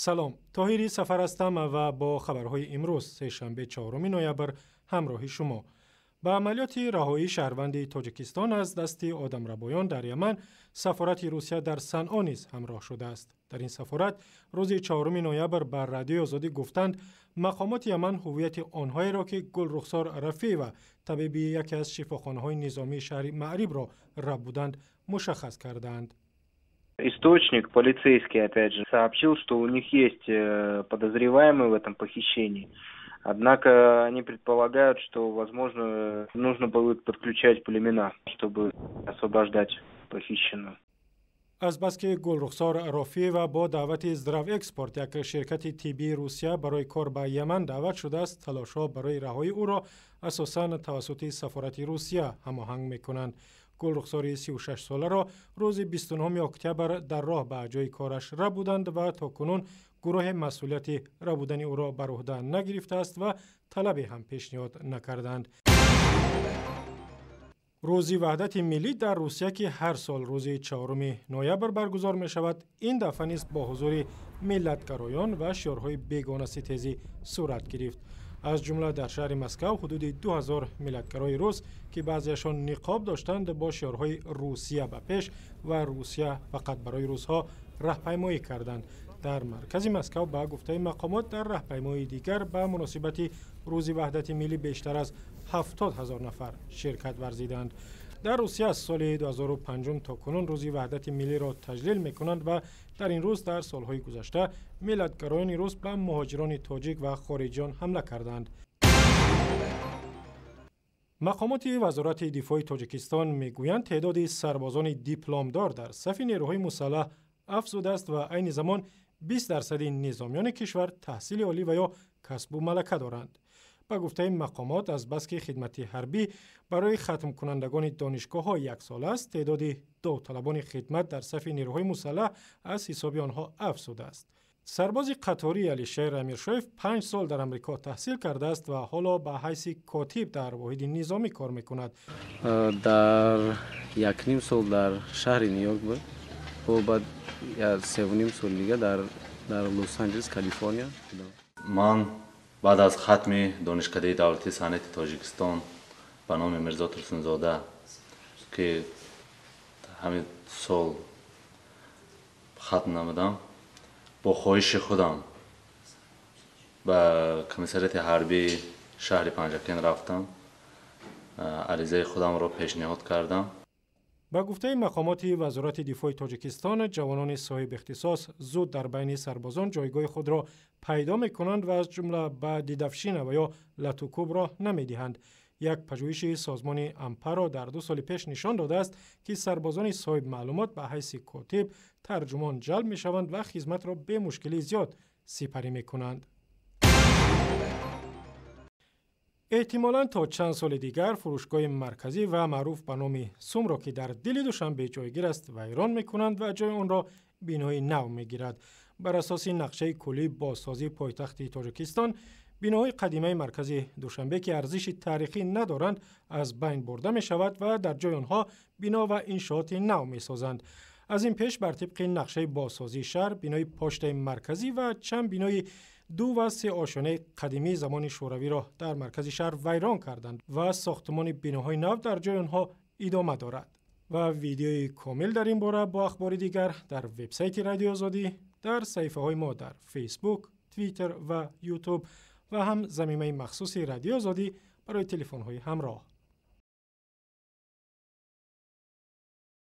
Салом, Тоҳири Сафар ҳастам ва бо хабарҳои имрӯз, сешанбе, 4 ноябр, ҳамроҳи шумо. Ба амалиёти раҳоии шаҳрванди Тоҷикистон аз дасти одамрабоён дар Яман сафорати Русия дар Санъо низ ҳамроҳ шудааст. Дар ин сафорат рӯзи 4 ноябр ба Радиои Озодӣ гуфтанд, мақомоти Яман ҳуввияти онҳоеро, ки Гулрухсор Рафиева, табиби яке аз шифохонаҳои низомии шаҳри Маърибро рабуданд, мушаххас кардаанд. Источник, полицейский, опять же, сообщил, что у них есть подозреваемые в этом похищении. Однако они предполагают, что, возможно, нужно будет подключать племена, чтобы освобождать похищенную. Азбаски Гулрухсор Рофиева бо даъвати Здравэкспорт, як ширкати тиббии Русия, барои кор ба Яман даъват шудааст, талошҳо барои раҳоии ӯро асосан тавассути сафорати Русия ҳамоҳанг мекунанд. Гулрухсори 36-соларо рӯзи 29 октябр дар роҳ ба ҷои кораш рабуданд ва то кунун гурӯҳе масъулияти рабудани ӯро бар уҳда нагирифтааст ва талабе ҳам пешниҳод накарданд. Рӯзи ваҳдати миллӣ дар Русия, ки ҳар сол рӯзи 4 ноябр баргузор мешавад, ин дафъа низ бо ҳузури миллатгароён ва шиорҳои бегонаситезӣ сурат гирифт. Аз ҷумла дар шаҳри Москав ҳудуди 2000 миллатгарои рус, ки баъзеашон ниқоб доштанд, бо шиорҳои «Русия ба пеш» ва «Русия фақат барои русҳо» раҳпаймоӣ карданд. Дар маркази Москав, ба гуфтаи мақомот, дар раҳпаймоии дигар ба муносибати рӯзи ваҳдати миллӣ бештар аз 70 000 нафар ширкат варзиданд. Дар Русия аз соли 2005 то кунун рӯзи ваҳдати миллиро таҷлил мекунанд ва дар ин рӯз дар солҳои гузашта миллатгароёни рус ба муҳоҷирони тоҷик ва хориҷиён ҳамла карданд. Мақомоти Вазорати дифои Тоҷикистон мегӯянд, теъдоди сарбозони дипломдор дар сафи нерӯҳои мусаллаҳ афзудааст ва айни замон 20 дарсади низомиёни кишвар таҳсили олӣ ва ё касбу малака доранд. Ба гуфтаи мақомот, азбаски хидмати ҳарбӣ барои хатмкунандагони донишгоҳҳо яксола аст, теъдоди довталабони хидмат дар сафи нерӯҳои мусаллаҳ аз ҳисоби онҳо афзудааст. Сарбози қаторӣ Алишер Амиршоев 5 сол дар Амрико таҳсил кардааст ва ҳоло ба ҳайси котиб дар воҳиди низомӣ кор мекунад. Дар якним сол дар шаҳри Ню-Йорк буд, баъд севним соли дига дар Лос-Анҷелес, Калифорния. Ман баъд аз хатми Донишкадаи давлатии санъати Тоҷикистон ба номи Мирзо Турсунзода, ки ҳамин сол хатм намудам, бо хоҳиши худам ба комиссариати ҳарбии шаҳри Панҷакент рафтам, аризаи худамро пешниҳод кардам. Ба гуфтаи мақомоти Вазорати дифои Тоҷикистон, ҷавонони соҳибихтисос зуд дар байни сарбозон ҷойгоҳи худро пайдо мекунанд ва аз ҷумла ба дедовщина ва ё латукуб роҳ намедиҳанд. Як пажӯҳиши созмони Ампаро дар 2 соли пеш нишон додааст, ки сарбозони соҳибмаълумот ба ҳайси котиб, тарҷумон ҷалб мешаванд ва хизматро бемушкилии зиёд сипарӣ мекунанд. Эҳтимолан то чанд соли дигар фурӯшгоҳи марказӣ ва маъруф ба номи Сумро, ки дар дили Душанбе ҷойгир аст, вайрон мекунанд ва ҷои онро бинои нав мегирад. Бар асоси нақшаи куллии бозсозии пойтахти Тоҷикистон, биноҳои қадимаи маркази Душанбе, ки арзиши таърихӣ надоранд, аз байн бурда мешавад ва дар ҷои онҳо бино ва иншооти нав месозанд. Аз ин пеш, бар тибқи нақшаи бозсозии шаҳр, бинои поштаи марказӣ ва чанд бинои ду ва се ошёнаи қадимии замони шӯравиро дар маркази шаҳр вайрон карданд ва сохтмони биноҳои нав дар ҷои онҳо идома дорад. Ва видеои комил дар ин бора бо ахбори дигар дар вебсайти Радиои Озодӣ, дар саҳифаҳои мо дар Фейсбук, Твиттер ва Ютуб ва ҳам замимаи махсуси Радиои Озодӣ барои телефонҳои ҳамроҳ.